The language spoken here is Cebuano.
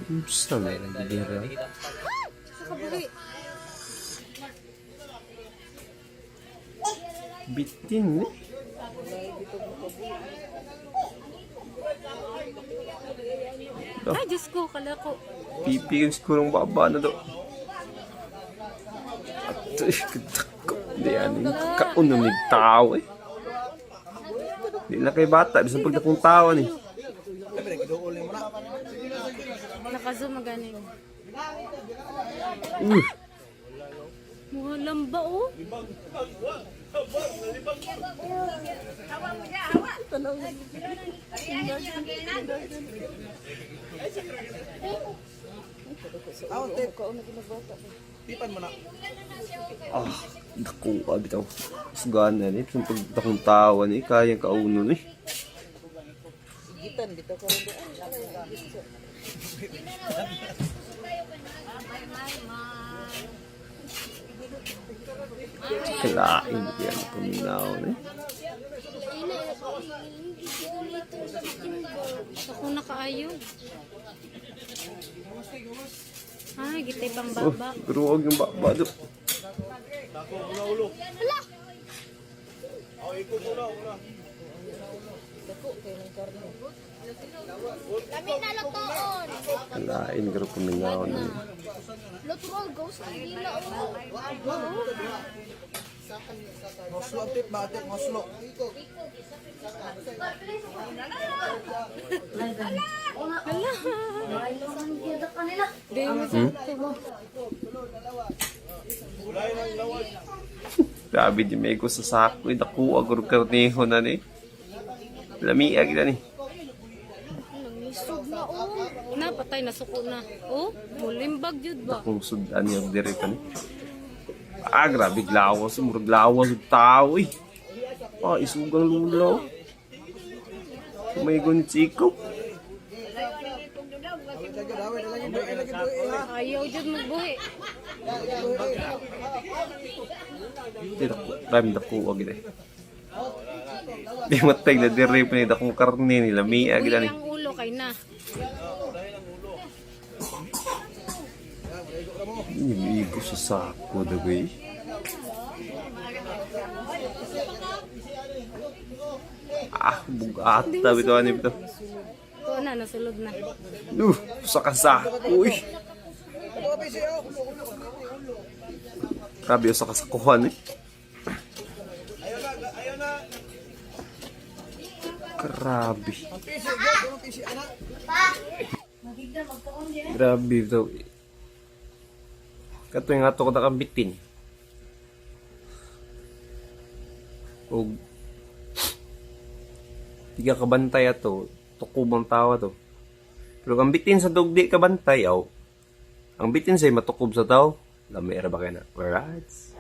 Unsa may nagdira? Sa kabuhi. Bitin eh. Ay, Diyos ko, kala ko. Pipigil siguro ang baba na do. At ay, kadako. Di ano yung kaon na may tao eh. Di na kay bata, bisan pag dakong tao ni. Naka-zoom magaling. Uy, Mga lamba, oh. Ah, dako ah, bitaw. Sugaan na ni, bisan pag dakong tao ni, kayang kauno ni. Kalain, yan, paminaw ni. Ako nakaayo. Ay, gitay pang Oh, baba. gruog yung baba do. Kami na lutoon. Kalain, garo paminaw ni. Lutoon, ghost ang dila. Moslo ang tip, ba tip, moslo. Di mo sa Grabe di may ko sa sako, eh, dako agro karniho na ni. Lamiag na ni. Nangisog na oh. Na, patay, nasuko na. Oh, mulimbag jud ba? Kung sudan niya dire pa ni. Ah, grabe glawas, murag lawas ug tao eh. Ah, isugang lulaw. May gun chiko. Ayaw jud magbuhi. Di dako, rami dako agad eh. Di matay na dire pa ni dakong karne ni lamiag Buhi na ni. ang ulo kay na. Yung igo sa sako dagoy. Ah, bugata bitaw ani bitaw. Ito na, nasulod na. Sa kasako eh. Grabe sa kasakuhan eh. Grabe. Grabe ito. Kato yung ato ko nakambitin. Og di ka kabantay ato, tukubang tawa to. Pero ang bitin sa dog di kabantay aw. Ang bitin say matukob sa tao. Lami ra ba kay na? Alright.